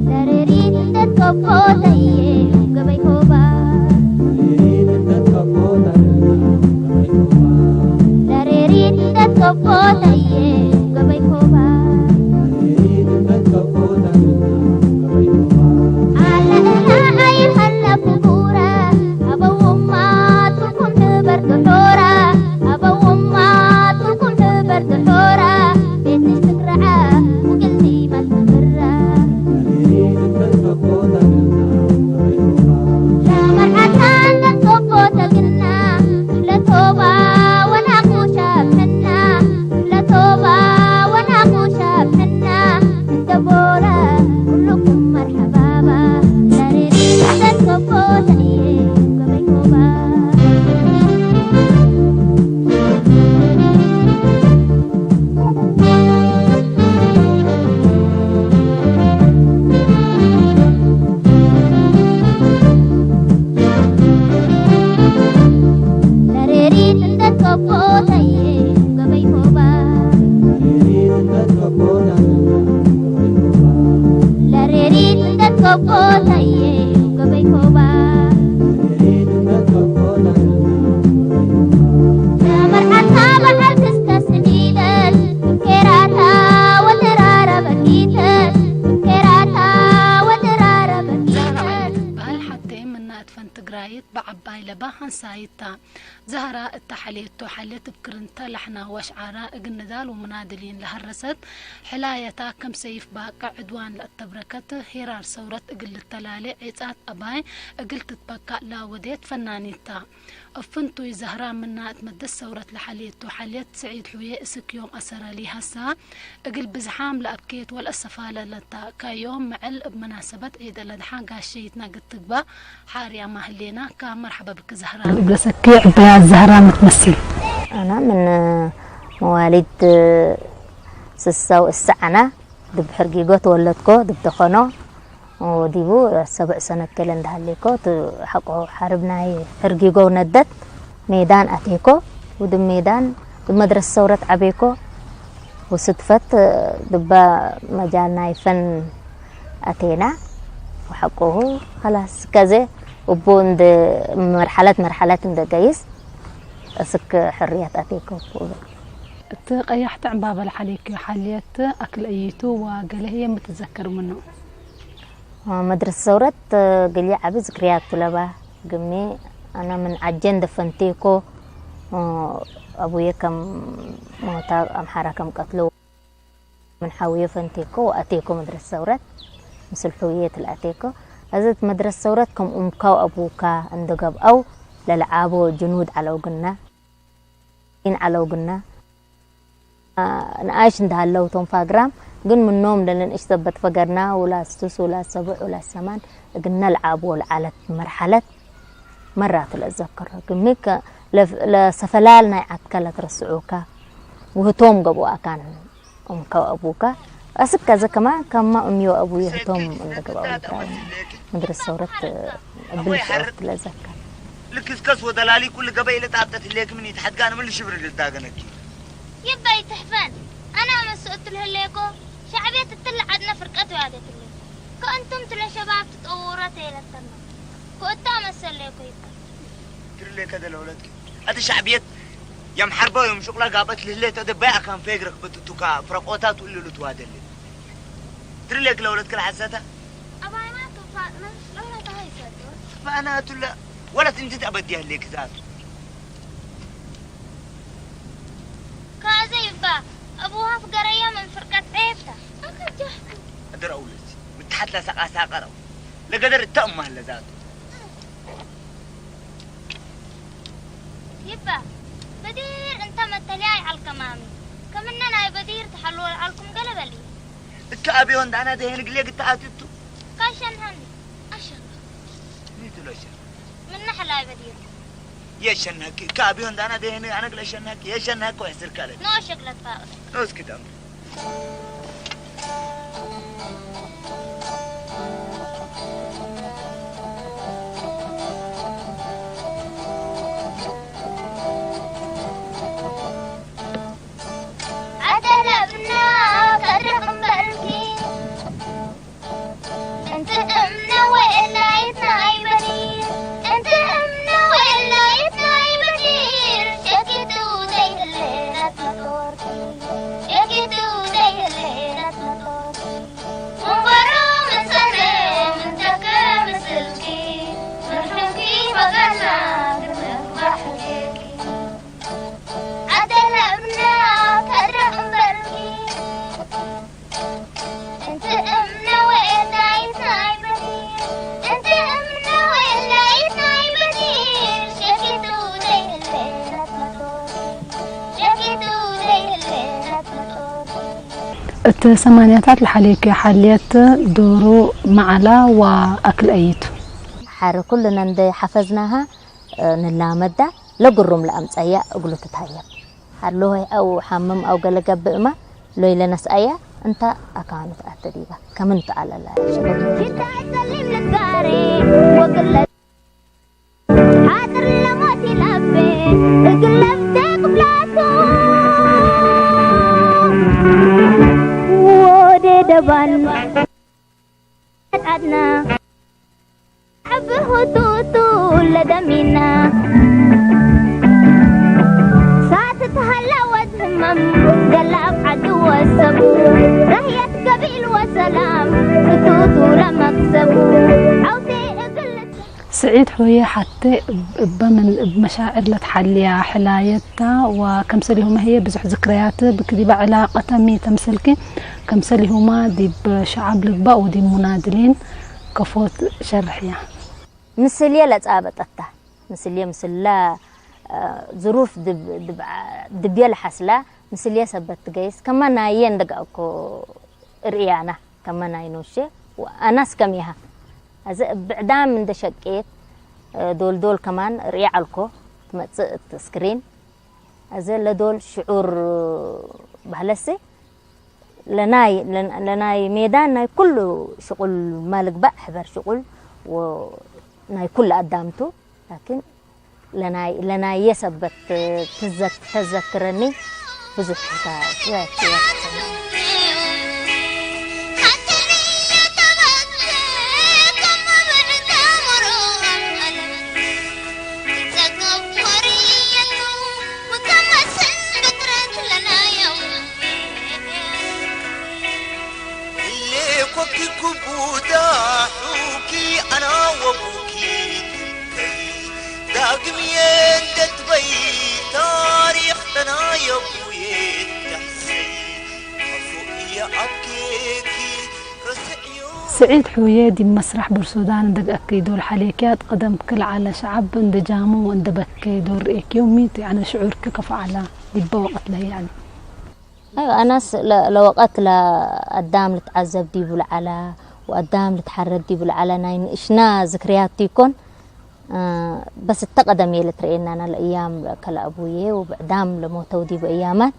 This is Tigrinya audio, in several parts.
ለሬሪት እንደትከቦ ተየ ገበይ ኮባ። ለሬሪት እንደትከቦ ተየ ገበይ ኮባ። ኣለና ኣይሃለፍ ጉራ ኣበውማ ትኩም ንበር ድሑራ ኣበውማ ትኩም ንበር ድሑራ ቤት ንስግርዓ ውግልቲ መትምራ ለመርዓታ እንደትከቦ ተግና ለቶባ ወናቁ ሻብሕና ለቶባ ወናቁ ሻብሕና እንደቦላ ኩልኩም መርሐባባ ለሬሪ እንደትከቦ ተየ ገበይ ኮባ። ለሬሪት እንደትከቦ ተየ ገበይ ኮባ። ለሬሪት እንደትከቦ ተየ ገበይ ኮባ። ለመርዓታ በዓል ክስከስ ሒደት እንኬራታ ወተራረበ ሒደት እንኬራታ ወተራረበ ዛህራ ሒደት። ትበሃል ሓብተይ ምናት ፈን ትግራይት ብዓባይ ለባ ሓንሳይታ። ዛህራ እታ ሓልየቶ ሓልየት እብ ክርንተ ላሕና ዋሽዓራ እግንዳል ወምናድሊን ለሃረሰት ሕላየታ ከም ሰይፍ ባቅዕ ዕድዋን ለእተብረከት ሄራር ሰውረት እግል ልተላሌ ዔጻት ኣባይ እግል ትትበካእ ላወዴት ፈናኒታ። እብ ፍንቱይ ዛህራ ምና እት መደስ ሰውረት ለሓልየቶ ሓልየት ስዒድ ሑዬ እስክ ዮም ኣሰረሊ ሀሳ እግል ብዝሓም ለአብኬት ወለአሰፋለለታ። ካዮም መዐል እብ መናሰበት ዒድ አለድሓ ጋሸይት ናግድ ትግባእ ሓርያማ ህሌና። ካብ መርሐባ ብክ ዛህራ። እብለሰኪ ዕበያ ዛህራ ምትመስል። أنا من مواليد ስሳ ወእስዕ ኣና ድብ ሕርጊጎ ተወለድኮ ድብ ደኸኖ ወዲቡ ሰብዕ ሰነት ከለ እንዳሃሌኮ ት-፣ ሓቆ ሓርብ ናይ ሕርጊጎ ነደት ሜዳን ኣቴኮ ውድብ ሜዳን ብመድረስ ሰውረት ዓቤኮ ወስድፈት ድባ መጃል ናይ ፈን ኣቴና ወሓቆሁ ኸላስ ከዘ እቡ እንደ መርሓለት መርሓለት እንደ ገይስ እስክ ሕርያት ኣቴኮ። እቲ ቀያሕቲ ዕምባባ ለሓሌክዮ ሓልየት ኣክል እይቱ ወገለህ የምትዘከር ምኑ? መድረስ ሰውረት ግሊ ዓቢ ዝክርያቱ ለባ ግሜ ኣና ምን ዓጀን ደፈንቴኮ ኣቡየ ከም ሞታ ኣምሓራ ከም ቀትሎ ምን ሓውየ ፈንቴኮ ወኣቴኮ መድረስ ሰውረት ምስል ሕውየ ትልኣቴኮ። እዘት መድረስ ሰውረት ከም ኡምካው ኣቡካ እንደገብኣው ለልዓቦ ጅኑድ ዓለው ግና። ኢን ዓለው ግና። ንኣሽ እንዳሃለው ቶም ፋግራም ግን ምኖም ለንእሽ ዘበት ፈገርና ውላ ስቱስ ውላ ሰቡዕ ውላ ሰማን እግነ ልዓብ ወልዓለት መርሓለት መራቱ ለዘከሮ ግሚ ለሰፈላል ናይ ዓትከ ለትረስዑካ ውህቶም ገብኡ ኣካን እምከው ኣቡካ ኣስከ ዘከማ ከማ እምዮ ኣቡ ይህቶም እንደገባው ምድራዊ ምድር ሰውረት እብል ሰውረት ለዘከር ልክስከስ ወደላሊ ኩሉ ገበይ ለጣብጠት ህሌክ ምን ይትሓድጋን ምን ልሽብር ልዳገነኪ ይባይ ትሕፈን ኣና መስእት ልህሌኮ ሻዕብየት እትል ዓድነ ፍርቀት ወያደት ህሌኮ ከእንቱም ትለ ሸባብ ትጠውረ ተይለተና ኮእታ መሰሌኮ ይባይ ትርሌከ ደለውለትኪ ኣቲ ሻዕብየት የም ሓርቦ የም ሹቅላ ጋበት ልህሌ ተደባይ ኣካን ፌግረክ በትቱካ ፍረቆታት ውልሉ ትዋደል ትርሌክ ለውለትክ ለሓሰተ ኣባይማ ቱፋ ለውለታ ይሰዱ ፋና ቱለ ወለት እንት ተበዲያ ሌክ ዛቱ ካዘ ይባ ኣቡሃፍ ገረያ ምን ፍርቀት ዔፍታ ኣከጃ ኣደረውለት ምትሓት ለሰቃሳ ቀረው ለገደር እተእማለ ዛቱ ይባ በዲር እንተ መተልያ ይዓልከማሚ ከምነ ናይ በዲር ተሓልወ ዓልኩም ገለ በሊ እካ ኣብዮ እንዳና ደሄን ግሌ ግታ ኣትቱ ካሸንሃኒ ኣሸንሃ ሚትሎ ሸ ምነ ሕላይ በዲር የሸንሃኪ እካ ኣብዮ እንዳና ደሄን ኣነ ግለ ሸንሃኪ የሸንሃኪ ወይ ስልካለ ኖ ሸግለት ፋቅለ ኖ እስኪ ዳም እቲ ሰማንያታት ለሓልዮኪ ሓልየት ዶሩ መዓላ ወኣክል ኣይቱ። ሓረ ኩልና እንደ ሓፈዝናሃ፣ እ፣ ንላመዳ ለጉሩም ለኣምፀያ እግሉ ትታየብ። ሓሎ ሆይ ኣው ሓምም ኣው ገለ ገብእማ ሎይ ለነስኣያ እንታ ኣካኑ ተኣተ ዲባ። ከምን ተኣለላ ሽጉር። ሽታ ጸሊም ልጋሬ ወግለ ሓጥር ለሞት ይለፌ እግለፍ ደቅብላቱ ወደ ደባን ኣድና ሕብር ሁቱቱ ለደሚና ሳት ተሃላ ወዝህመም ገላብ ዓዲ ወሰቡ ራህየት ገቢል ወሰላም ህቱቱ ለመክሰቡ ዓውቴ እግል ስዒድ ሑየ ሓቴ እበ ምን እብ መሻዕር ለትሓልያ ሕላየታ ወከምሰሊሁመ ህዬ ብዙሕ ዝክረያት ብክዲባ ዕላቀተሚ ተምሰልኪ ከምሰሊሁማ ዲብ ሸዓብ ልግባእ ወዲብ ሙናድሊን ከፎት ሸርሕያ። ምስልየ ለጻበጠታ ምስልየ ምስላ፣ እ፣ ዝሩፍ ድብ-፣ ድብ-፣ ድብየ ለሓስላ ምስልየ ሰበት ትገይስ ከማ ናየ እንደጋእኮ እርእያና ከመ ናይ ኖሼ ወኣናስ ከም ይሃ። ኣዘ ብዕዳም እንደ ሸቄት፣ እ፣ ዶል ዶል ከማን ርእያ ዓልኮ ትመጽእ እቲ ስክሪን። ኣዘ ለዶል ሽዑር ባህለሲ ለናይ፣ ለን-፣ ለናይ ሜዳን ናይ ኩሉ ሽቁል ማልግባእ ሕበር ሽቁል ወ-፣ ናይ ኩሉ ኣዳምቱ ላኪን ለናይ፣ ለናየ ሰበት ትዘክ-፣ ተዘክረኒ ብዙሕ እታ ትዘክር። ዳግም የንደትበይ ታሪኽ ተናየቡየ ተሕሰይ ኣፉ እየ ኣብኬኪ ረስዕዮ። ስዒድ ሑየ ዲብ መስራሕ ቡርሱዳን እንደ ገአከይ ዶል ሓሌክያ፣ እት ቀደምክ ለዓለ ሸዓብ እንደ ጃሙ ወእንደ በከየ ዶል ርኤክዮ፣ ሚት ያነ ሽዑርክ ከፎ ዐላ ዲበ ወቀት ለህያኒ? ኣይወ፣ ኣናስ ለ-፣ ለወቐት ለአዳም ልትዓዘብ ዲቡ ለዐላ ወአዳም ልትሓረድ ዲቡ ለዐላ ናይ ንእሽና ዝክርያት ዲኮን፣ እ፣ በስ እተ ቀደም እየ ልትርኤናና ለእያም ከለአቡዬ ወብዕዳም ለሞተው ዲቡ እያማት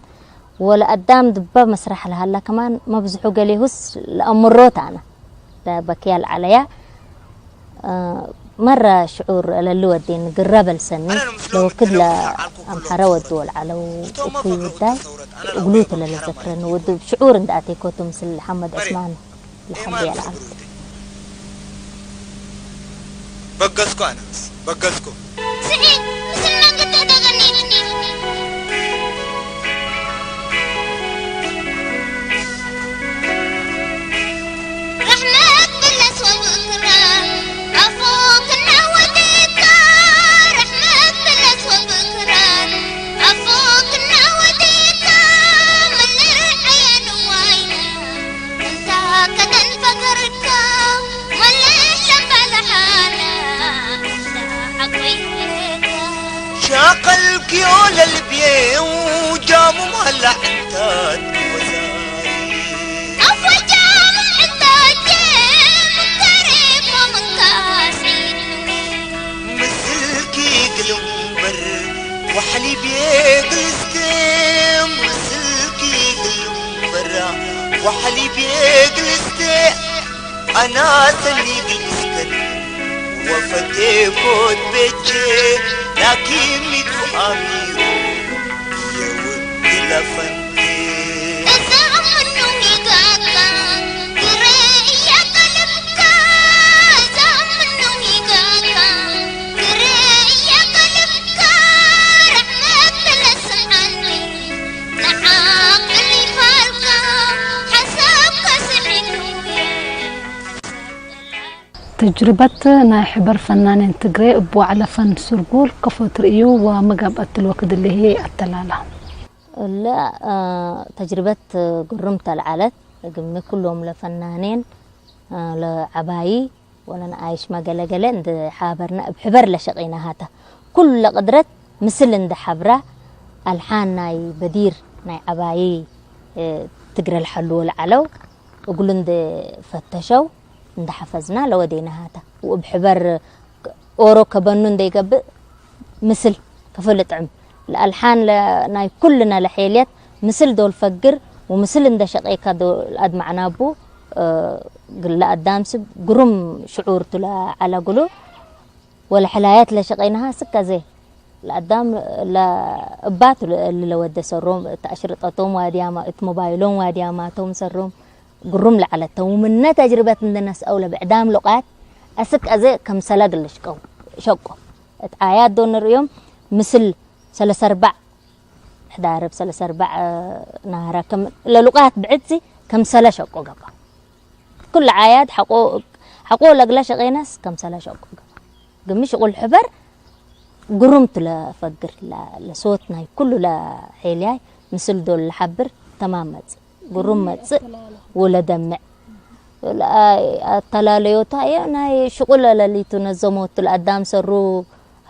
ወለአዳም ድበ መስራሕ ለሃላ ከማን መብዝሑ ገሌሁስ ለአምሮ ተአና ለበክያ ለዐለያ። እ፣ መረ ሽዑር ለሊ ወዴን ግረ በልሰኒ፣ ለወክድ ለአምሐረ ወዲ ወልዓለው እኩይ ውዳይ እግሉ ትለለዘክረኒ ወዲ ሽዑር እንደ ኣቴኮቱ ምስል ሐመድ ዑስማን ለሐብር ያልዓል። በገስኩ ኣነስ በገስኩ። ስዒድ፣ ምስልና ግድህ ተገኒት። ረሕመት ብለስ ወብእክራ፣ ኣፎ ክናወደካ። ረሕመት ብለስ ወብእክራ፣ ኣፎ ክናወደካ። ምልእ ኣየንዋይና፣ እንታ ከተንፈገርካ፣ መለስ ለባልሓና፣ እንታ ሓቆይካ። ሻቐልክዮ ለልብየ ውጃሙ ማላ ዕንታት ወዛይ። ኣፎጃሙ ዕንታቴ ምንካሬ ኮምንካሲ። ምስልኪ ግልምበር ዋሕሊብየ ግልስቴ፣ ምስልኪ ግልምበራ ዋሕሊብየ ግልስቴ። ኣናሰኒ ግልስተን ወፈቴ ኮት ቤቼ ላኪን ሚቱ ኣሚሩ የውድ ለፈንቴ። እዛ ምኑ ይጋጋ ግረ እያቀልምካ፣ እዛ ምኑ ይጋጋ ግረ እያቀልምካ፣ ረሕመት ተለስዓኒ ንዓቕ እሊፋልካ ሓሳብካ ስዒዱየ። ተጅርበት ናይ ሕበር ፈናኔን ትግሬ እብ ዋዕለ ፈን ሱርጉል ከፎ ትርእዩ ወመጋብአት ትልወ ክድልህ ኣተላላ። እለ፣ እ፣ ተጅርበት ግሩም ተልዓለት፣ ግሚ ኩሎም ለፈናኔን፣ እ፣ ለዓባዪ ወለንኣይሽ መገለገለ እንደ ሓበርና እብ ሕበር ለሸቂና ሃታ። ኩሉ ለቅድረት ምስል እንደ ሓብራ ኣልሓን ናይ በዲር ናይ ዓባዪ ትግረ ልሓሉ ወልዓለው እግሉ እንደ ፈተሸው እንደ ሓፈዝና ለወዴና ሃታ ወብ ሕበር ኦሮ ከበኑ እንደ ይገብእ ምስል ክፍል ጥዕም ለኣልሓን ናይ ኩልና ለሕየልያት ምስል ዶል ፈግር ወምስል እንደ ሸቀይካ ዶ ለኣድማዕናቡ ግለ ኣዳም ስብ ግሩም ሽዑር ቱ ለዓላጉሉ ወለ ሕላያት ለሸቀይናሃ ስከ ዘይ ለኣዳም ለእባት ለወደ ሰሮም ተኣሽርጠቶም ዋድያማ እት ሞባይሎም ዋድያማቶም ሰሮም ግሩም ለዓለተው ምነ ተጅርበት እንደነስአው ለብዕዳም ሎቃት ኣስክ ኣዘ ከምሰለ ግልሽቀው ሸቆ እት ኣያት ዶ ንርእዮም ምስል ሰለሰርባዕ ሕዳረብ ሰለሰርባዕ ናራ ከም ለሉቃት ብዕድሲ ከምሰለ ሸቆ ገባ ኩሉ ዓያድ ሓቆ ሓቆ ለግላ ሸቄናስ ከምሰለ ሸቆ ገባ ግሚ ሽቁል ሕበር ግሩም ትለፈግር ለሶት ናይ ኩሉ ለሄልያይ ምስል ዶል ለሓብር ተማም መጽእ ግሩም መጽእ ወለደምዕ ኣተላለዮታ እያ ናይ ሽቁል ለሊቱ ነዞሞቱ ለኣዳም ሰሩ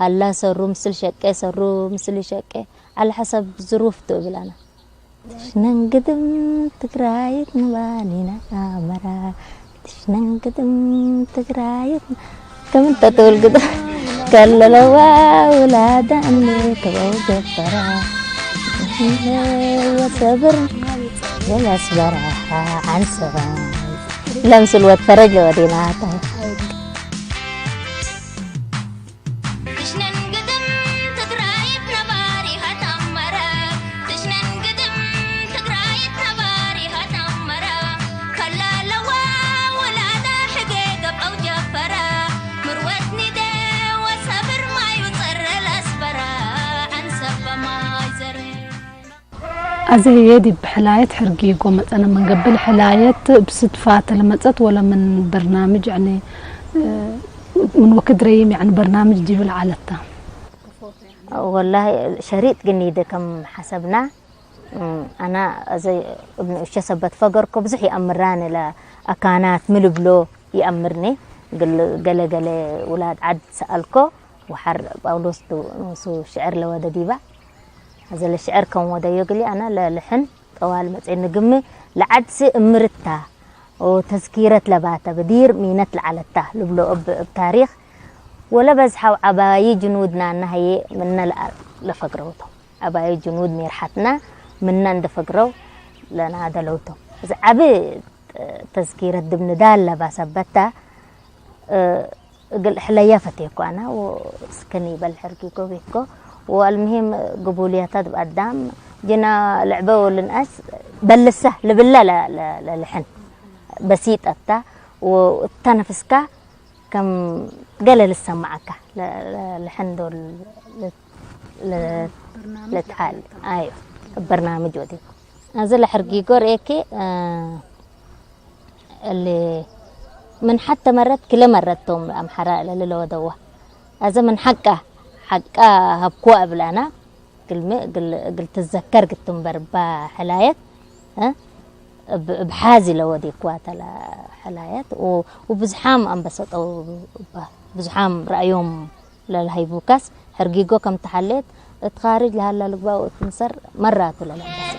ሃላ ሰሩ ምስል ሸቄ ሰሩ ምስል ሸቄ على حسب ظروف ትብላና ትሽነን ግድም ትግራይት ንባኒና ኣመራ ትሽነን ግድም ትግራይት ከምንተ ትብል ግድም ከለለዋ ውላዳ እምኒ ተበው ገፈራ ወሰብር የለስበራ ዓንሰባ ለምስል ወትፈረጅ ለወዴና ትሽነን ግድም ትግራይት ነባሪሃት ኣመረ ትሽነን ግድም ትግራይት ነባሪሃት ኣመረ ከላለዋ ወላዳ ሕገ ገብአው ጀፈረ ምርወት ኒደ ወሰብር ማዩ ጸረ ለስበረ ዓንሰበ ማይ ዘረ ኣዘየ ዲብ ሕላየት ሕርጊጎ መጸነ ምን ገብል ሕላየት ብስድፋ ተለመጸት ወለ ምን በርናምጅ ያኒ ምን ወክድ ረይም ያኒ በርናምጅ ዲብል ዓለታ። ወላሂ ሸሪጥ ግን ይደ ከም ሓሰብና ኣና እዘ እብን እሸ ሰበት ፈገርኮ ብዙሕ ይኣምራን ለ ኣካናት ምልብሎ ይኣምርኒ ገለ ገለ ውላድ ዓድ ሰኣልኮ ወሓር ጳውሎስ ሱ ሽዕር ለወደ ዲባ ኣዘ ለሽዕር ከም ወደዮ ግሊ ኣና ለልሕን ጠዋል መጼ ንግሚ ለዓድሲ እምርታ ተዝኪረት ለባተ ብዲር ሚነት ለዓለታ ልብሎ እብ እብ ታሪኽ ወለ በዝሓው ዓባይ ጅኑድ ናና ሀየ ምነ ለፈግረውቶም ዓባይ ጅኑድ ሜርሓትና ምነ እንደፈግረው ለናደለውቶም እዚ ዓብ ተዝኪረት ድብ ንዳል ለባ ሰበታ እግል እሕለያ ፈቴኮ ኣና እስክን ይበል ሕርጊጎ ቤትኮ ወአልምሂም ግቡልያታት ብኣዳም ጅና ልዕበ ወልንአስ በልሰ ልብለ ለልሕን በሲጠታ ወእታ ነፍስካ ከም ገለ ልሰማዓካ ልሕን ዶ ልትዓል ኣዮ በርናምጅ ወዲኮ ኣዚ ለሕርጊጎ ርእየኪ እሊ ምን ሓተ መረት ክለ መረት ቶም ኣምሓራ ለልለ ወደዋ ኣዘ ምን ሓቃ ሓቃ ሀብኮ እብል ኣና ግልሚ እግል ትዘከር ግትንበር ባ ሕላየት እብ ሓዚ ለወዴኳ ተላ ሕላየት ውብዝሓም ኣንበሰጠው ባ ብዙሓም ረኣዮም ለልሃይቡካስ ሕርጊጎ ከም ተሓሌት እት ኻርጅ ለሃላ ልግባእ ወእት ምሰር መራቱ ለለበሰ።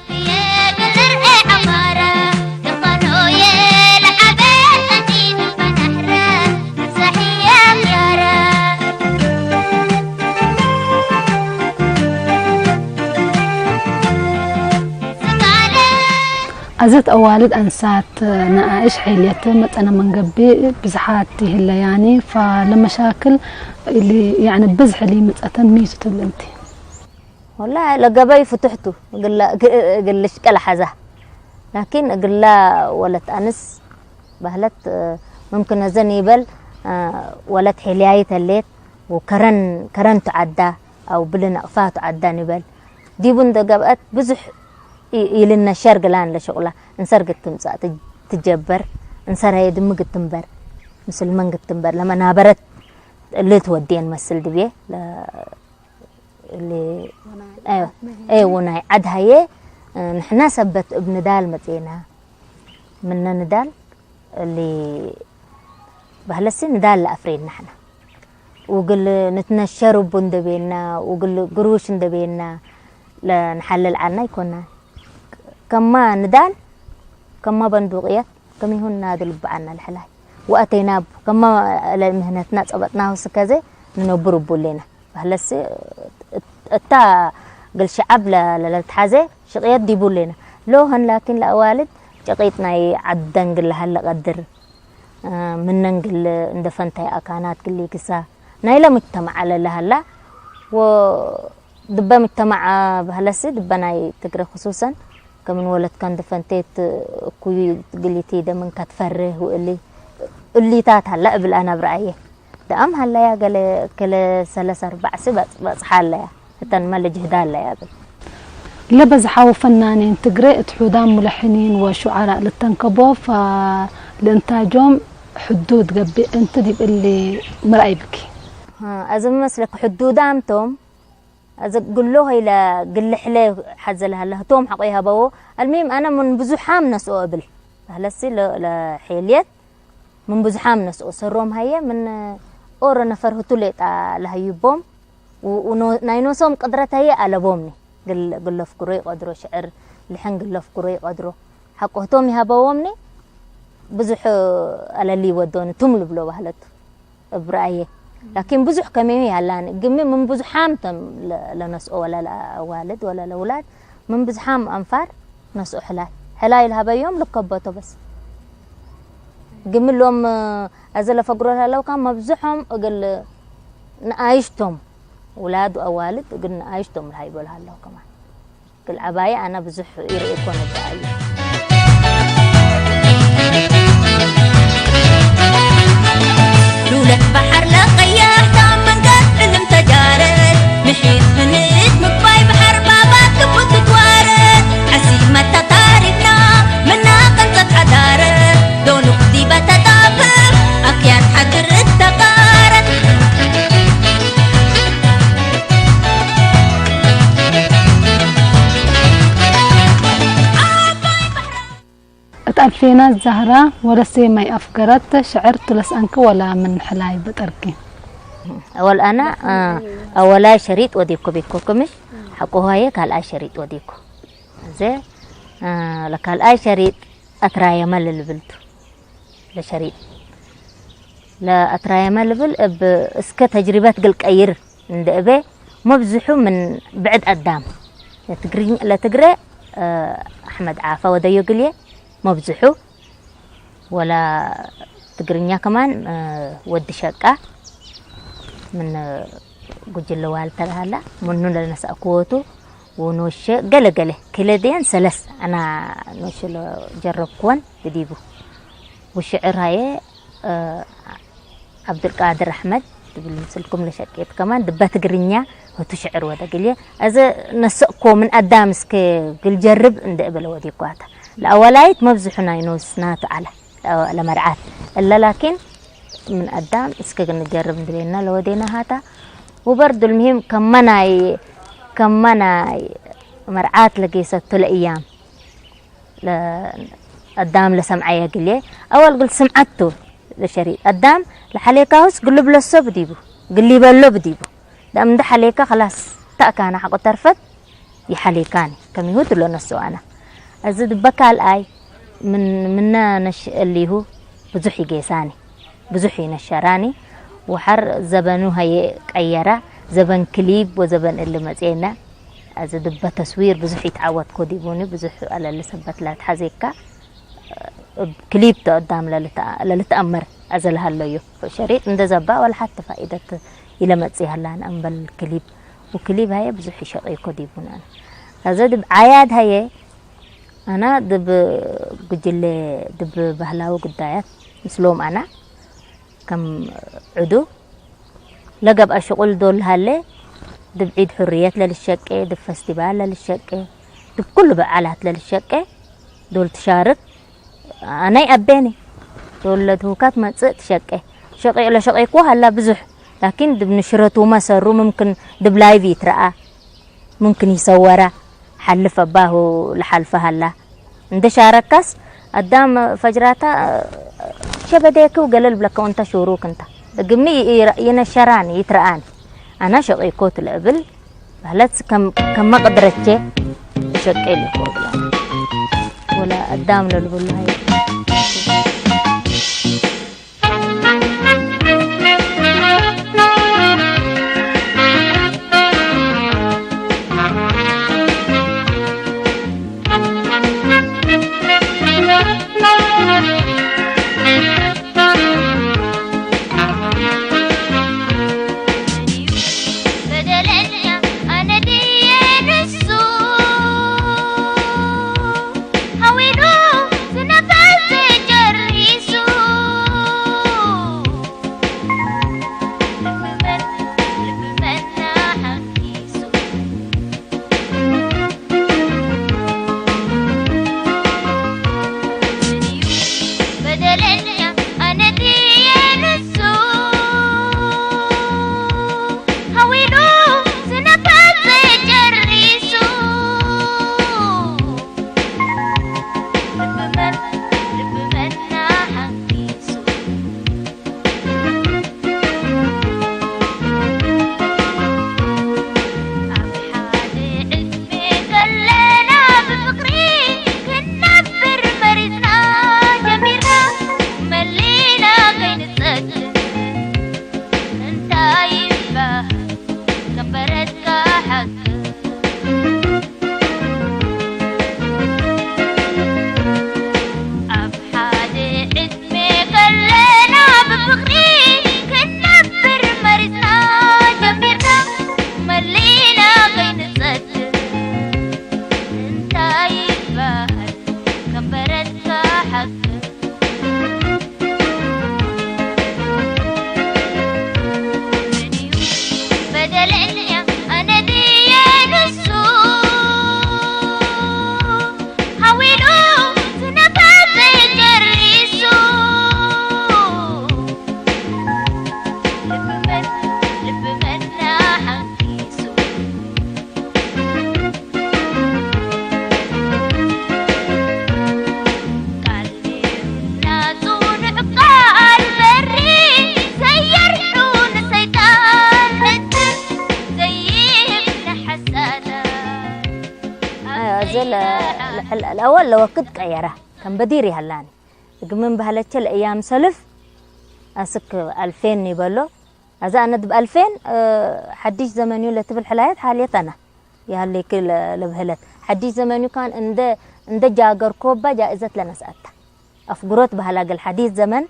ኣዘት ኣዋልድ ኣንሳት ነኣእሽ ሐይልየት መጠነ መንገቢ ብዝሓት ይህለያኒ ፋ ለመሻክል እሊ ያዕኒ ብዝሕ እሊ ምጸተን ሚቱ ትብል እንቲ። ወላ ለገበይ ፍቱሕቱ ግልሽ ቀለ ሓዛ ላኪን እግላ ወለት ኣንስ ባህለት ምምክን ነዘን ይበል ወለት ሄልያይ ተሌት ወከረን ከረን ትዓዳ ኣው ብልን ኣቕፋ ትዓዳ ንበል ዲቡ እንደ ገብአት ብዙሕ ይልነሸር ግላን ለሸቁላ እንሰር ግትምጻእ ትጀበር እንሰር ሀየ ድሚ ግትምበር ምስል መን ግትምበር ለመናበረት ልትወድየን መስል ድብየ ወናይ ዓድ ሀየ ንሕና ሰበት እብ ንዳል መጽኤና ምነ ንዳል እሊ ባህለሲ ንዳል ለኣፍሬድ ናሕና ውግል ንትነሸር እቡ እንደቤና ውግል ግሩሽ እንደቤና ለንሓለል ዓና ይኮና ከማ ንዳል ከማ በንዱቅየት ከሚሁን ናድል በዓና ልሕላይ ወኣተይና ከማ ለምህነትና ጸበጥና ውስከዘ ንነብር ቡሌና ባህለስ እታ ግል ሸዓብ ለለልትሓዘ ሽቅየት ዲቡሌና ሎሀን ላኪን ለኣዋልድ ጨቂጥ ናይ ዓደን ግልሃል ለቀድር ምነን ግል እንደ ፈንታይ ኣካናት ግል ይግሳ ናይለ ሙጅተማዕ ኣለለሃላ ወ ድበ ሙጅተማዕ ባህለሲ ድበ ናይ ትግረ ክሱሰን ከምን ወለትካ እንደ ፈንቴት እኩይ ግሊቲ ደምን ከትፈርህ ውእሊ እሊታት ሃላ እብል ኣና ብረኣየ ደኣም ሃላያ ገለ ከለ ሰለሳ ኣርባዕሲ በጽ- በጽሓ ኣለያ እተን መለ ጅህዳ ኣለያ እብል ለበዝሓዊ ፈናኒን ትግረ እት ሑዳም ሙለሕኒን ወሹዓራ ልተንከቦ ፋ ልእንታጆም ሕዱድ ገብእ እንት ዲብ እሊ ምርኣይ ብኪ። ኣዚ መስለክ ሕዱዳምቶም ኣዚ ግሎ ኸይለ ግልሕለ ሓዘለ ሃለ ህቶም ሓቆ ይሃበዎ ኣልሚም ኣነ ምን ብዙሓም ነስኦ እብል ባህለሲ ለሕልየት ምን ብዙሓም ነስኦ ሰሮም ሃየ ምን ኦሮ ነፈር ህቱ ሌጣ ለሃዩቦም ናይ ኖሶም ቅድረት ሃየ ኣለቦምኒ ግለፍኩሮ ይቐድሮ ሽዕር ልሕን ግለፍኩሮ ይቐድሮ ሓቆ ህቶም ይሃበዎምኒ ብዙሕ ኣለሊ ወዶኒ ትም ልብሎ ባህለቱ እብራየ ላኪን ብዙሕ ከመይ ያላን ግሚ ምን ብዙሓም ተም ለነስኦ ወላ ለአዋልድ ወላ ለውላድ ምን ብዙሓም ኣንፋር ነስኦ ሕላይ ሕላይ ለሃበዮም ልከበቶ በስ ግሚ ሎም ኣዘ ለፈግሮ ላለውካ መብዝሖም እግል ንኣይሽቶም ውላድ ኣዋልድ እግል ንኣይሽቶም ለሃይቦ ለሃለው ከማን ግል ዓባይ ኣነ ብዙሕ ይርኢ እኮ ነበር ኣዩ ሉለት ባሕር ለቀያሕታ መንገድ ዕልም ተጃረት ምሒር ህንት ምግባይ ባሕር ባባት ክፉት ትትዋረት ዓሲመታ ታሪኽና ምናቀንጸት ሓዳረት ዶኑክ ዲበ ተጣፍፍ ኣክያት ሓድር እተቃረት እት ኣልፌናት ዛህራ ወለሴ ማይ ኣፍገረት ሽዕር ቱለስኣንኪ ወላ ምን ሕላይ በጠርኪ? ኣወል ኣና ኣወላይ ሸሪጥ ወዴኮ ቤኮ ክምሽ ሓቆ ሆየ ካልኣይ ሸሪጥ ወዴኮ እዘ ለካልኣይ ሸሪጥ ኣትራየመ ለልብልቱ ለሸሪጥ ለኣትራየመ ልብል እብ እስከ ተጅሪበት ግል ቀይር እንደ እበ መብዝሑ ምን ብዕድ ኣዳም ለትግረ ኣሕመድ ዓፋ ወደዮ ግልየ መብዝሑ ወላ ትግርኛ ከማን ወዲ ሸቃ ምን ጉጅለ ዋልታ ሃላ ምኑ ለነሳእክወቱ ወኖሸ ገለ ገለ ክለደየን ሰለስ ኣና ኖሸ ጀረብክወን ብዲቡ ውሽዕር ሃየ ዓብዱልቃድር ኣሕመድ ትብል ምስልኩም ለሸቄት ከማን ድባ ትግርኛ ህቱ ሽዕር ወደ ግልየ ኣዘ ነሰእኮ ምን ኣዳም እስከ ግልጀርብ እንደ እበለ ወዲኳታ ለኣወላይት መብዝሑ ናይ ኖስ ናቱ ዓላ ለመርዓት እለ ላኪን ምን ኣዳም እስከ ግንጀርብ እንድቤና ለወዴና ሃታ ውበርዱ ልምሂም ከመናይ ከመናይ መርዓት ለጌሰቱ ለእያም ኣዳም ለሰምዓየ ግልየ ኣወል ግል ስምዓቱ ለሸሪጥ ኣዳም ለሓሌካሁስ ግልብለሶ ብዲቡ ግሊበሎ ብዲቡ ዳም እንደ ሓሌካ ከላስ ታእካና ሓቆ ተርፈት ይሓሌካኒ ከሚሁ ድሎ ነሶ ኣና እዚ ድበ ካልኣይ ምን ምና ነሽ እሊሁ ብዙሕ ይጌሳኒ ብዙሕ ይነሸራኒ ወሓር ዘበኑ ሀየ ቀየራ ዘበን ክሊብ ወዘበን እሊ መጽየና እዚ ድበ ተስዊር ብዙሕ ይትዓወት ኮዲቡኒ ብዙሕ ኣለሊ ሰበት ላትሓዜካ ክሊብ ተቀዳም ለልትኣመር ኣዘልሃለዩ ሸሪጥ እንደዘባ ወላ ሓቲ ፋኢደት ኢለመጽ ያላን ኣንበል ክሊብ ውክሊብ ሃየ ብዙሕ ይሸቂ ኮዲቡና ኣዘ ድብ ዓያድ ሃየ ኣና ድብ ጉጅለ ድብ ባህላዊ ጉዳያት ምስሎም ኣና ከም ዕዱ ለገብኣ ሽቁል ዶል ሃለ ድብ ዒድ ሕርየት ለልሸቄ ድብ ፈስቲቫል ለልሸቄ ድብ ኩሉ በዓላት ለልሸቄ ዶል ትሻርክ ኣናይ ኣቤኒ ዶል ለትውካት መጽእ ትሸቄ ሸቄ ለሸቄኩ ሃላ ብዙሕ ላኪን ድብ ንሽረቱ መሰሩ ምምክን ድብ ላይቭ ይትረኣ ምምክን ይሰወራ ሓልፍ ኣባሁ ለሓልፈ ሃላ እንደ ሻረካስ ኣዳም ፈጅራታ ሸበደክው ገለል ብለከው እንተ ሹሩክ እንተ እግሚ ይነሸራኒ ይትረኣኒ ኣና ሸቂኮት ለእብል ባህለት ከመ ቅድረቼ ሸቄ ልኮ ብላ ወላ ኣዳም ለልብሉ ሃይ الأول لو كنت قيرة كان بديري هلاني قمن بهلتش الأيام سلف أسك ألفين نيبلو أزا أنا دب ألفين حديش زمن يولا تبل حلايات حاليتنا يهلي كل لبهلت حديث زمن يكان عند عند جاجر كوبا جائزة لنسأتا أفقرت بهلاقل حديث زمن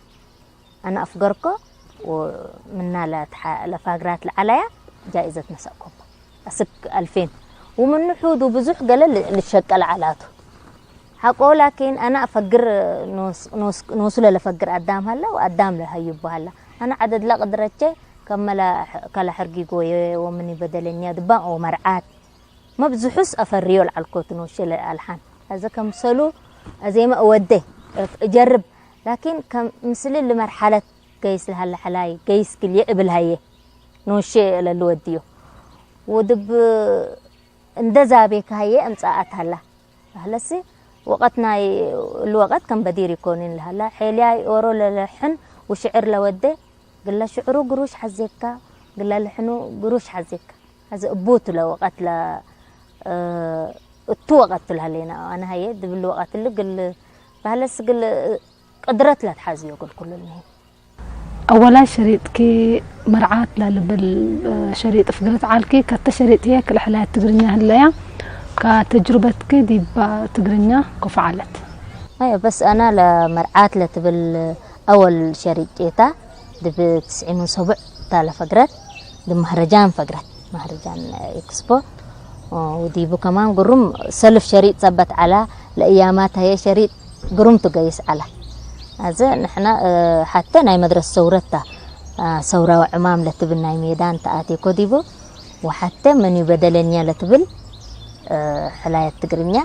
أنا أفقركو ومنا لتح لفاقرات العلايا جائزة نسأ كوبا أسك ألفين ومن نحود وبزح قال للشق العلاتو حقو لكن أنا أفقر نوس نوس نوس لفقر أدام هلا وأدام لهيب هلا أنا عدد لا قدرتش كملا كلا حرقي قوي ومني بدل النياد بان أو مرعات ما بزحوس أفريو العلكوت نوشي للألحان هذا كم سلو أزي ما أودي أجرب لكن كم مثل لمرحلة قيس لهلا حلاي قيس كل يقبل هاي نوشي للوديو ودب اندزابي كهي أمساعت هلا هلسي وقتنا الوقت كم بدير يكونين لهلا حيلياي أورو للحن وشعر لوده قل شعرو قروش حزيكا قل لحنو قروش حزيكا هذا أبوت له وقت لا أه... التو وقت لهلينا أنا هي دبل وقت اللي قل بهلس قل قدرت لا تحازيو قل كل النهي ኣወላይ ሸሪጥኪ መርዓት ላልብል ሸሪጥ ፍግረት ዓልኪ ከተ ሸሪጥ እየ ክልሕላያ ትግርኛ ህለያ ካተጅሩበትኪ ዲባ ትግርኛ ኮፍ ዓለት أيوة بس أنا لمرعات لتبل أول شريط جيتا دب تسعين وسبع تالا فقرت دب مهرجان فقرت مهرجان إكسبو وديبو كمان قروم سلف شريط ثبت على لأيامات هي شريط قروم تقيس على أزا نحنا حتى ناي مدرسة ثورتا ثورة وعمام لتبل ناي ميدان تآتي كوديبو وحتى من يبدلنيا لتبل حلاية تقرنيا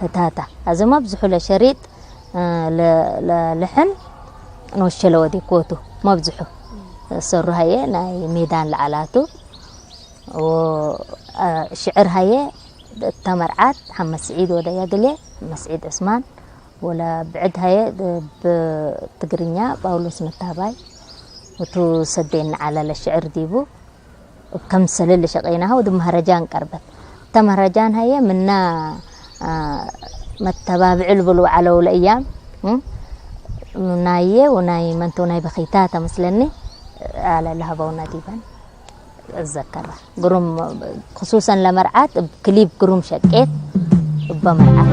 هتاتا أزا ما بزحو لشريط لحن نوشلو دي كوتو ما بزحو سرو هي ناي ميدان لعلاتو وشعر هي ተመርዓት ሓመድ ስዒድ ወደ ያግሌ መስዒድ ዑስማን ወላ ብዕድ ሃየ ብትግርኛ ጳውሎስ መታባይ እቱ ሰዴን ዓላለ ሽዕር ዲቡ እብ ከምሰልል ሸቄናሃ ወዲ መሃረጃን ቀርበት እተ መሃረጃን ሃየ ምና መተባብዒ ልብሉ ዓለውለ እያም፣ እም፣ ናየ ወናይ መንቶ ናይ በኺታ ተመስለኒ፣ ኣለ ለሃበው ነዲበን እዘከራ። ግሩም፣ ክሱሰን ለመርዓት እብ ክሊብ ግሩም ሸቄት እበ መርዓት።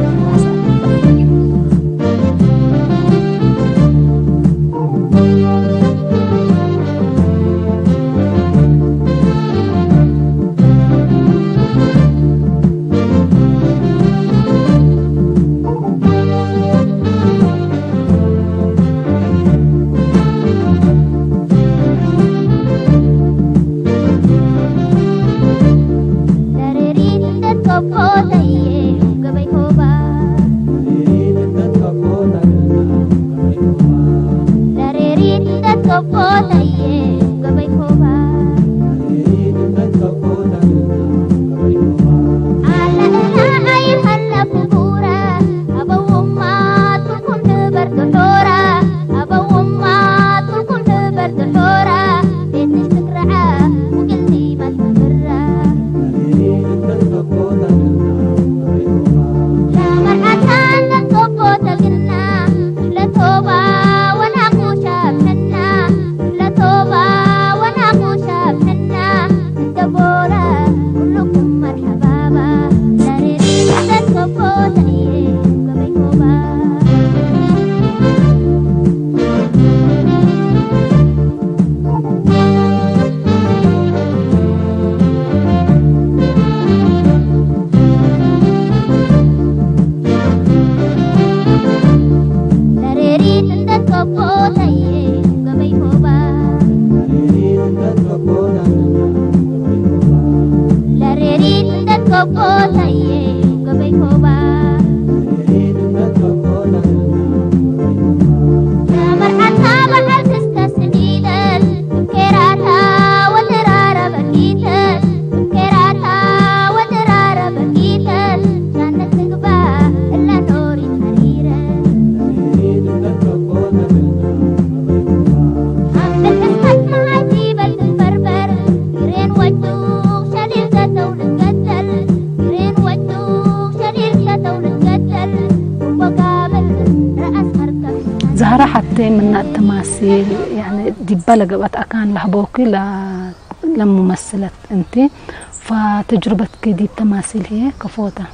زهرة حتى من التماثيل، يعني، دي بلغ بقت أكان لهبوكي ل-، لممثلة أنت، فتجربتك دي التماثيل هي كفوتة؟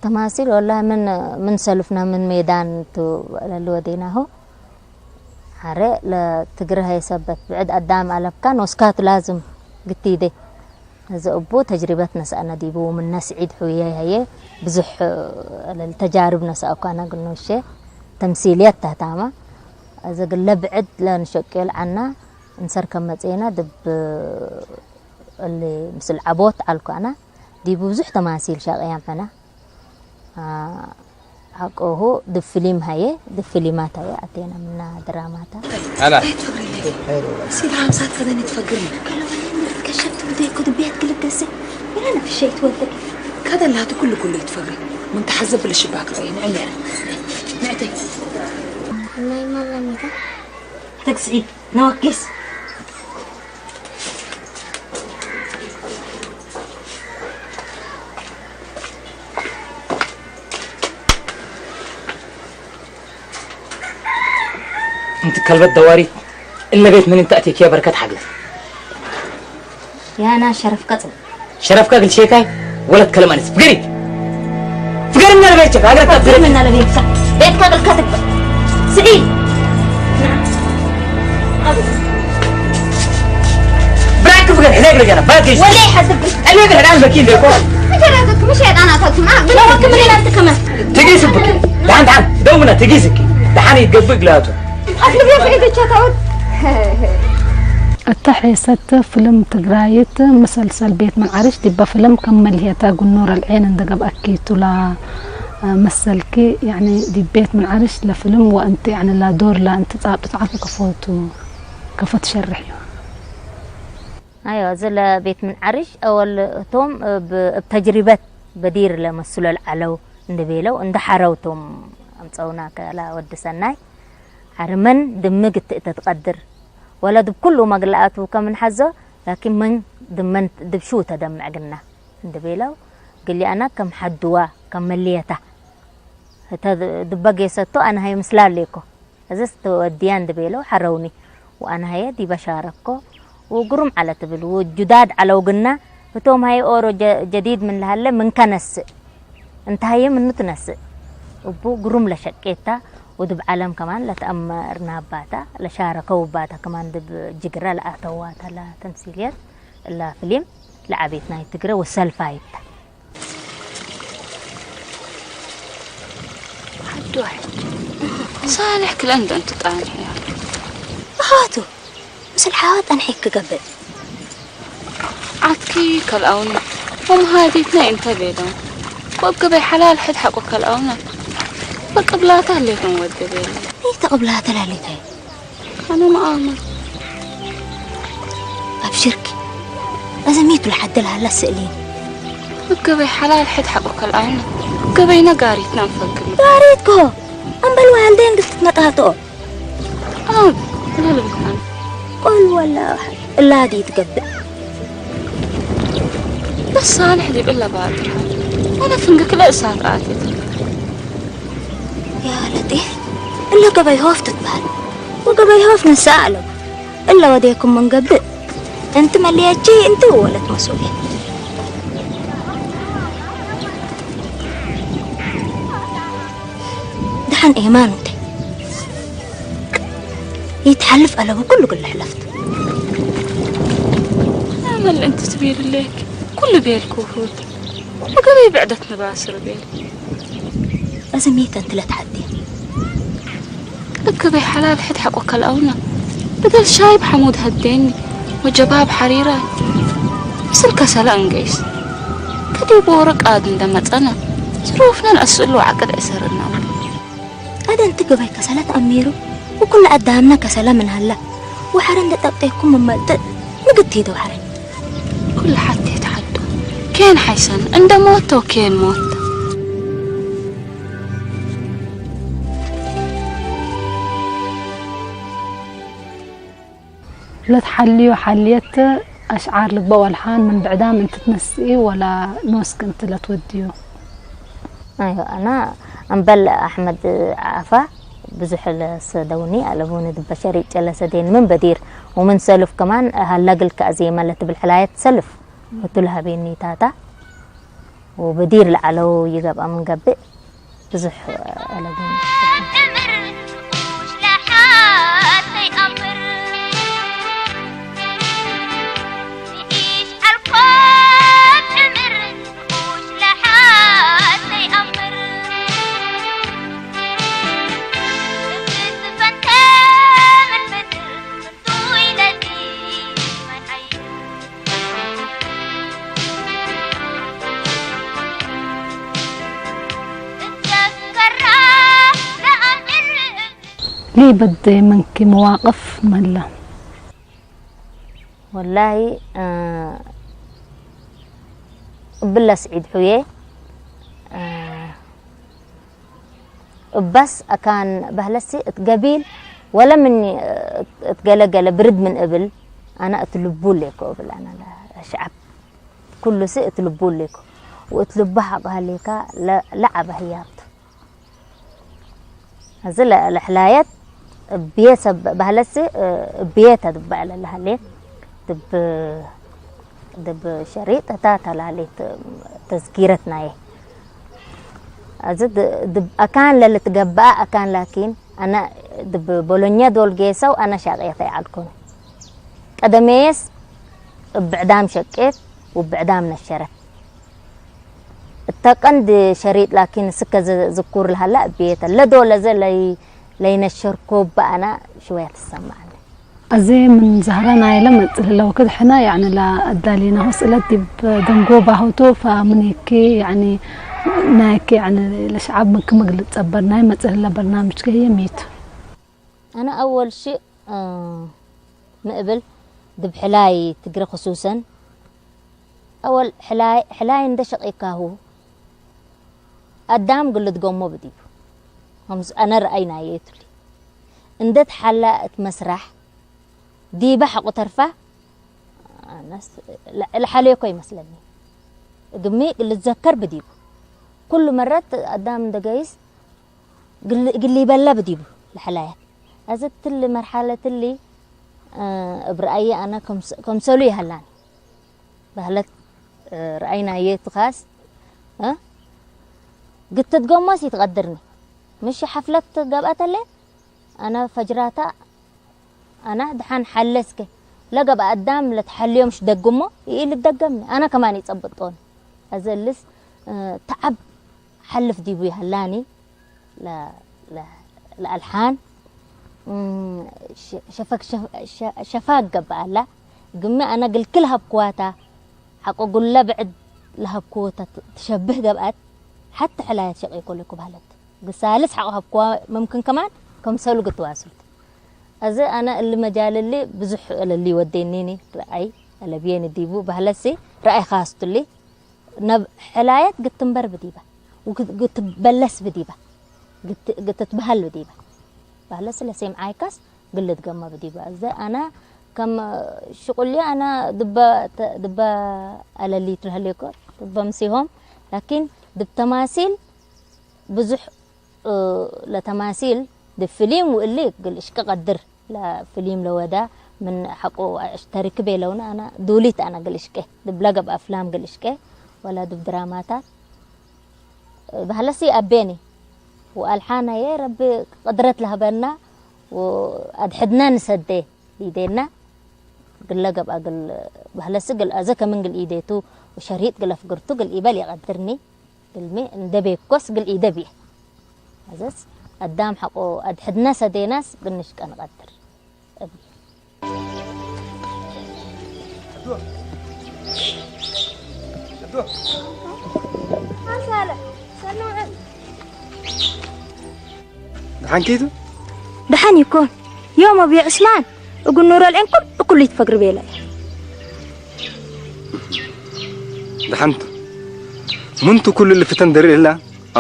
تماثيل والله من، من سلفنا من ميدان تو للوديناهو. حري لتجرها يثبت بعد قدام ألف كان وسكات لازم قتيدي. እዚ እቡ ተጅሪበት ነስኣነ ዲቡ ምነ ስዒድ ሕውየይ ሀየ ብዙሕ ተጃርብ ነስኣኳና ግኖሼ ተምሲልየት ተህታማ። እዚ ግለ ብዕድ ለንሸቅዮ ልዓና እንሰር ከም መጽኤና ድብ እሊ ምስል ዓቦት ዓልኳና ዲቡ ብዙሕ ተማሲል ሸቅያም ሕና። ሓቆሁ ድፍሊም ሃየ ድፍሊማት ሃየ ኣቴና ምና ድራማታ። هلا. لا تفكري لي. سيدها مسات كذا نتفكري. كشفت بديك ودبيت قلب دسي. ولا أنا في شيء تودك. كذا لا تكل كل تفكري. منتحزب للشباك رأي نعم يعني. نعطي. ما يمر ميتا. تقصعي نوكس. أنت كلبة دواري. إلا بيت من أنت أتيك يا بركة حقل. يا أنا شرف قتل. شرفك قلت شيكاي ولا تكلم أنس. فقري. فقري من البيت، أقرأ تفقري. من البيت. بيتك قلت كتب. سعيد. براك فقر، هناك لجنا، باقي. ولا يحسب. أنا أقرأ الآن بكين ليكو. مش هذا، مش هذا أنا أتوقع. ما، ما هو كمل أنت كمان. تجي سبك. دعان، دعان. دومنا تجي سكي. دعان يتقبق لا تو. أخلي بيا في إيدك شتاوت. እታ ሔሰት ፍልም ትግራይት መሰልሰል ቤት መዓርሽ ዲባ ፍልም ከም መልሄታ ጉኑር ኣልዔን እንደገብ ኣኪቱላ መሰልኪ ያኒ ዲብ ቤት መዓርሽ ለፍልም ወእንቲ ያኒ ላዶር ላ እንቲ ጻብጥ ተዓርፉ ከፎቱ ከፎት ሸርሕ እዩ። ኣዮ እዚ ለቤት ምንዓርሽ ኣወል እቶም ብ- እብ ተጅሪበት በዲር ለመስሎ ለዓለው እንድቤለው እንድሓረው እቶም ኣምፀውና ከላ ወዲ ሰናይ ዓርመን ድምግ እትእተ ትቐድር ወላ ድብ ኩሉ መግላኣቱ ከምንሓዞ ላኪን መን ድመን ድብሹ ተደምዕ ግና እንድቤለው ግሊኣና ከም ሓድዋ ከም መለየታ እተ ድበ ጌሰቶ ኣነ ሃየ ምስላ ኣሌኮ። እዝስ ተወድያ እንድቤሎ ሓረውኒ። ወኣነ ሃየ ዲበ ሻረኮ። ወግሩም ዓለ ትብል። ወጁዳድ ዓለው ግና እቶም ሃየ ኦሮ ጀ-፣ ጀዲድ ምን ለሃለ ምን ከነስእ። እንተ ሃየ ምኑ ትነስእ። እቡ ግሩም ለሸቄታ ወድብ ዓለም ከማን ለተአመርናባታ ለሻረከውባታ ከማን ድብ ጅግረ ለኣተዋታ ለተምሲልየት እላ ፍሊም ለዓቤት ናይ ትግረ ወሰልፋይታ። ሓዱ ሕጂ ሳልሕ ክለን ዶ እንትጣንሕ እያ? ኣኻቱ፣ ምስል ሓዋ ጠንሒ ክገብእ። ዓትኪ ከልኣውኒ፣ ወመሃዲትና እንተ ቤሎም፣ ወብ ገበይ ሓላል ሕድ ሓቆ ከልኣውና፣ በቅብላታ ሌቶም ወደ ቤሎም። እይ ተቅብላታ ላሊታይ? ኣነ መኣመር። ኣብሽርኪ፣ እዚ ሚቱ ለሓደ ለሃላ ስእሊ። ወብ ገበይ ሓላል ሕድ ሓቆ ከልኣውና፣ ገበይ ነጋሪትና ንፈግር። ጋሪትኮ፣ ኣምበል ዋልደን ግልትት መጣልቶ። ኣብ፣ ለልብካን። ቆል ወላ እላዲ ትገብእ። በስ ሳልሕ ዲብ እለ ባትራ። ኣነ ፍንግክ ለእሳት ኣትት። ያ ለጢፍ፣ እለ ገበይ ሆፍ ትትበሃል። ወገበይ ሆፍ ንሳ ኣለው። እለ ወዴኩም መንገብእ። እንቲ መለየቺ እንቲ ወለት መስኡል። ደሓን ኤማን እንተ ይትሓልፍ ኣለቡ ኩሉ ግለ ሕለፍት። ኣመል እንቲ ትቤል ሌክ ኩሉ ቤልኩ ሁት። ወገበይ ብዕደት ንባስር ቤል። እዚ ሜት እንቲ ለትሓዲ። እከበይ ሓላል ሕድ ሓቆ ከልኣውና። በደል ሻይ ብሓሙድ ሃዴኒ ወጀባብ ሓሪራ። ምስል ከሰላ እንገይስ። ከዲቡ ወረቃ ግንደ መጸና። ዝሩፍነን ኣስእሉ ዓቅድ ዕሰርና። ኣደንቲ ገባይ ከሰላ ተኣሚሩ። ወኩሉ ኣዳምና ከሰላ ምን ሃላ። ወሓረ እንደ ጠብጠይኩም መመልጥእ። ምግቲ ደው ሓረ። ኩሉ ሓቴት ሓዶ። ኬን ሓይሰን እንደ ሞቶ ኬን ሞቶ። ለትሓልዮ ሓልየት ኣሽዓር ልግበእ ወልሓን ምን ብዕዳም እንትትነስኢ ወላ ኖስክ እንት ለትወድዮ? ኣይዋ፣ ኣና ኣምበል ኣሕመድ ዓፋ ብዙሕ ለሰደውኒ ኣለቡኒ ድበ ሸሪጥ ጨለሰ ዴን ምን በዲር ወምን ሰሉፍ ከማን ሃላግል ከኣዜ ማለት ትብል ሕላየት ሰልፍ እቱ ለሃቤኒ ታታ ወበዲር ለዓለው ይገብኣ ምን ገብእ ብዙሕ ኣለቡኒ። ليه بدي منك مواقف ملا؟ ወላሂ፣ እ፣ እብለ ስዒድ ሑዬ፣ እ፣ እባስ ኣካን ባህለሲ እት ገቢል ወለ ምኒ፣ እ፣ እት ገለገለ ብርድ ምን እብል፣ ኣነ እት ልቡ ሌኮ እብል፣ ኣነ ለሸዓብ ኩሉሲ እት ልቡ ሌኮ፣ ወእት ልቡ ሓቕ ሃሌካ ለ-፣ ለዓበ ህያብቱ። እዚ ለ-፣ ለሕላየት እብየ ሰብ ባህለሲ፣ እ፣ እብየ ተድበዐ ለለሃሌ ድብ፣ ድብ ሸሪጥ እታ ተላሌት ተዝኪረት ናየ። እዚ ድ-፣ ድብ ኣካን ለልትገበኣ ኣካን ላኪን ኣነ ድብ ቦሎኛ ዶል ጌሰው ኣነ ሻቅየት ኣይዓልኩን። ቀደመየስ እብ ብዕዳም ሸቄት ወብዕዳም ነሸረት። እተ ቀንድ ሸሪጥ ላኪን እስከ ዘ-፣ ዝኩር ለሃላ እብየተ ለዶ ለዘ ለይ-፣ ለይነሸርኮ በኣና ሽወያ ትሰማዓኒ። أزي من زهرة نايلة مثل لو كده حنا يعني لا أدالينا هوس إلا ديب دنقو باهوتو فمنيكي يعني نايكي يعني لشعب من كم قلت صبر ناي مثل لا برنامج كي يميت. ኣነ ኣወል ሽእ፣ እ፣ ምእብል ድብ ሕላይ ትግረ ክሱሰን፣ ኣወል ሕላይ፣ ሕላይ እንደ ሸቂካሁ፣ ኣዳም ግልት ጎሞ ብዲቡ። ከምዚ ኣነ ረኣይ ናየ የቱሊ። እንደ ትሓላ እት መስራሕ፣ ዲበ ሓቁ ተርፋ፣ ኣነስ ለ-፣ ለሓልየኮ ይመስለኒ። እግሚ ልዘከር ብዲቡ። ኩሉ መረት ኣዳም እንደ ገይስ፣ ግል ይበላ ብዲቡ ለሐላያት። እዚ ትሊ መርሓለ ትሊ፣ እ፣ እብ ረኣየ ኣነ ከምስ-፣ ከምሰሉ ይሃላኒ። ባህለት፣ እ፣ ረኣይናየ ትኻስ፣ እ፣ ግትት ጎሞስ ይትቐድርኒ። ምሽ ሓፍለት ገብኣተለ፣ ኣነ ፈጅራታ፣ ኣነ ድሓን ሓለስከ። ለገብኣ ኣዳም ለትሓልዮ ምሽ ደግሞ፣ ይኢ ልደገምኒ። ኣነ ከማን ይጸብጦን። ኣዘልስ፣ እ፣ ተዓብ ሓልፍ ዲቡ ይሃላኒ። ለ-፣ ለ-፣ ለኣልሓን፣ እም፣ ሸ-፣ ሸፈግ-፣ ሸፈ-፣ ሸ-፣ ሸፋግ ገብኣላ። ግሚ ኣነ ግልክል ሃብክዋታ፣ ሓቆ ጉለ ብዕድ ለሃብክዎ ተ-፣ ትሸብህ ገብኣት፣ ሓቲ ሕላያት ሸቂ ኮለኩ ባህለት። ግሳልስ ሓቆ ሃብክዋ መምክን ከማን ከምሰሉ ግትዋስልት። እዚ ኣነ እሊ መጃልሊ ብዙሕ እለሊ ወዴኒኒ፣ ረኣይ፣ ኣለብየኒ ዲቡ፣ ባህለሲ ረኣይ ካስቱሊ፣ ነብ ሕላየት ግትንበር ብዲባ፣ ወግት-፣ ግትበለስ ብዲባ፣ ግት-፣ ግትትበሃል ብዲባ። ባለ ስለ ሴም ዓይካስ ግልት ገማ ብዲባ። እዚ ኣና ከም ሽቁሊ ኣና ድበ ተ-፣ ድበ ኣለሊ ትልሃለኮ፣ ድበ ምሲሆም፣ ላኪን ድብ ተማሲል ብዙሕ፣ እ፣ ለተማሲል ድብ ፊሊም ውእሊ ግል እሽቂ ቀድር ለፊሊም ለወዳ ምን ሓቆ ኣሽተሪክ ቤለውና ኣና ዱሊት ኣና ግል እሽቄ፣ ድብ ለገብ ኣፍላም ግል እሽቄ፣ ወላ ድብ ድራማታት። ባህለሲ ኣቤኒ ወኣልሓናየ ረቢ ቅድረት ለህበና ወኣድሕድና ንሰዴ ሊዴና ግለ ገብኣ ግል ባህለሲ ግል ኣዘ ከምን ግል ኢዴቱ ወሸሪጥ ግል ኣፍግርቱ ግል ኢበል የቐድርኒ ግልሚ እንደ ቤኮስ ግል ኢደብ እየ። ኣዘስ ኣዳም ሓቆ ኣድሕድና ሰዴናስ ግንሽ ቀንቐድር እብል። ደሓን ኪቱ? ደሓን ይኮን። ዮም ኣብዮ ዕስማን፣ እግን ኑሮ ልዕን ኩሉ ኩሉ ይትፈግሪ ቤላ። ደሓንቱ። ምንቱ ኩሉ ልፍተን ደሪ እላ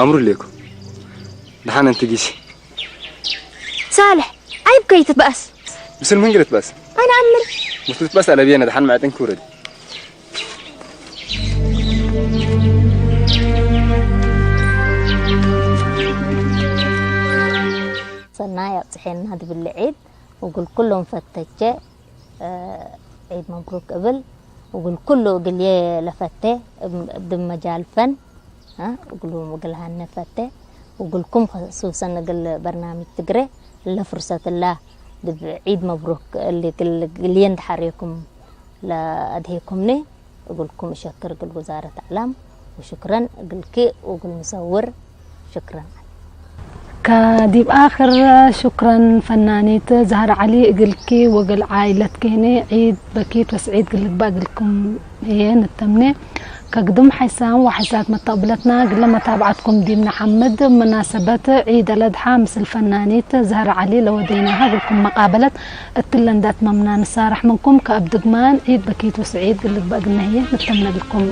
ኣምሩ ሌኩ። ደሓን ኣንቲ ጊሲ። ሳልሕ፣ ዓይብ ከይትበኣስ። ምስል ምን ግለት በኣስ? ኣነ ኣምር። ምስል ትበኣስ ኣለብየነ ደሓን መዕጥን ክውረድ። ሰናይ ኣብጽሐና ድብል ዒድ፣ ወግል ኩሎም ፈተቼ፣ እ፣ ዒድ መብሩክ እብል፣ ወግል ኩሉ እግልየ ለፈቴ፣ እብ-፣ እብ ድመጃልፈን፣ እ፣ እግሉ እግል ሃነ ፈቴ፣ ወግልኩም ኸሱሰን እግል በርናሚጅ ትግሬ፣ ለፍርሰትላ ድብ ዒድ መብሩክ እሊ እግል፣ እግልየን ድሓሬኩም ለኣድሄኩምኒ፣ እግልኩም እሸክር እግል ውዛረት ኣዕላም፣ ወሽክረን እግልኪ ወእግል ምሰውር፣ ሽክረን። ከዲብ ኣኽር ሽክረን ፈናኒት ዛህራ ዓሊ እግልኪ ወእግል ዓኢለትኪ ህኔ ዒድ በኪት ወስዒድ ግልግባእ እግልኩም ህየ ንተምኔ። ከግድም ሓይሳም ወሓይሳት መተቕብለትና ግለ መታብዓትኩም ዲብ ንሓምድ። መናሰበት ዒድ ኣልኣድሓ ምስል ፈናኒት ዛህራ ዓሊ ለወደይናሃ እግልኩም መቃበለት እትለ እንዳትመምና ንሳራሕ ምንኩም ከእብ ድግማን ዒድ በኪት ወስዒድ ግልግባእ እግልነ ህየ ንተምነልኩም።